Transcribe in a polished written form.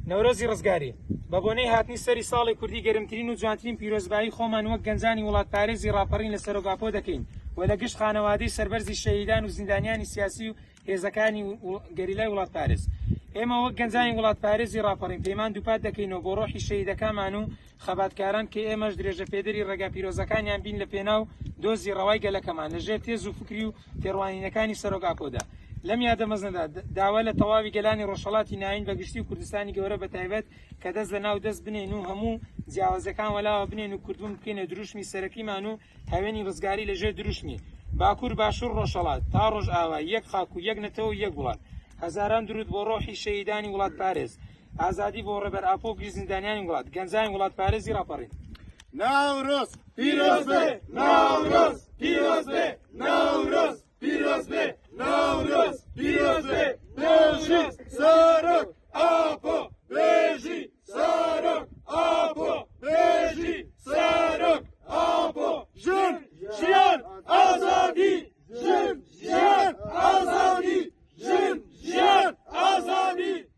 نەورۆزی ڕزگاری. بە بۆنەی هاتنی سەری ساڵی کوردی گەرمترین و جوانترین پیرۆزبایی خۆمان وەک گەنجانی وڵاتپارێزی ڕاپەڕین لە سەرۆک ئاپۆ دەکەین و لە گشت خانەوادەی سەربەرزی شەهیدان و زیندانیانی سیاسی و هێزەکانی گەریلای وڵاتپارێز. ئێمە وەک گەنجانی وڵاتپارێزی ڕاپەڕین پەیمان دووپات دەکەینەوە بۆ ڕۆحی شەهیدەکانمان و خەباتکاران کە ئێمەش درێژەپێدەری ڕێگا پیرۆزەکانیان بین لە پێناو دۆزی ڕەوای گەلەکەمان لە ژێر تێز و فکری و تێڕوانینەکانی سەرۆک ئاپۆدا. لەم یادە مەزنەدا داوا لە تەواوی گەلانی ڕۆژهەڵاتی ناوین بە گشتی و کوردستانی گەورە بە تایبەت کە دەست لە ناو دەست بنێن و هەموو جیاوازیەکان وەلاوە بنێن و کوردبوون بکەینە دروشمی سەرەکیمان و هەوێنی ڕزگاری لە ژێر دروشمی، باکوور باشوور ڕۆژهەڵات تا ڕۆژئاوا، یەک خاک و یەک نەتەوە و یەک وڵات. هەزاران دروود بۆ ڕۆحی شەهیدانی وڵاتپارێز. ئازادی بۆ ڕێبەر ئاپۆ و گشت زیندانیانی وڵات، گەنجانی وڵاتپارێزی ڕاپەڕین. نەورۆز پیرۆز بێ نەورۆز پیرۆز بێ نەورۆز پیرۆز بێ نەورۆز پیرۆز بێ بژی سەرۆک ئاپۆ.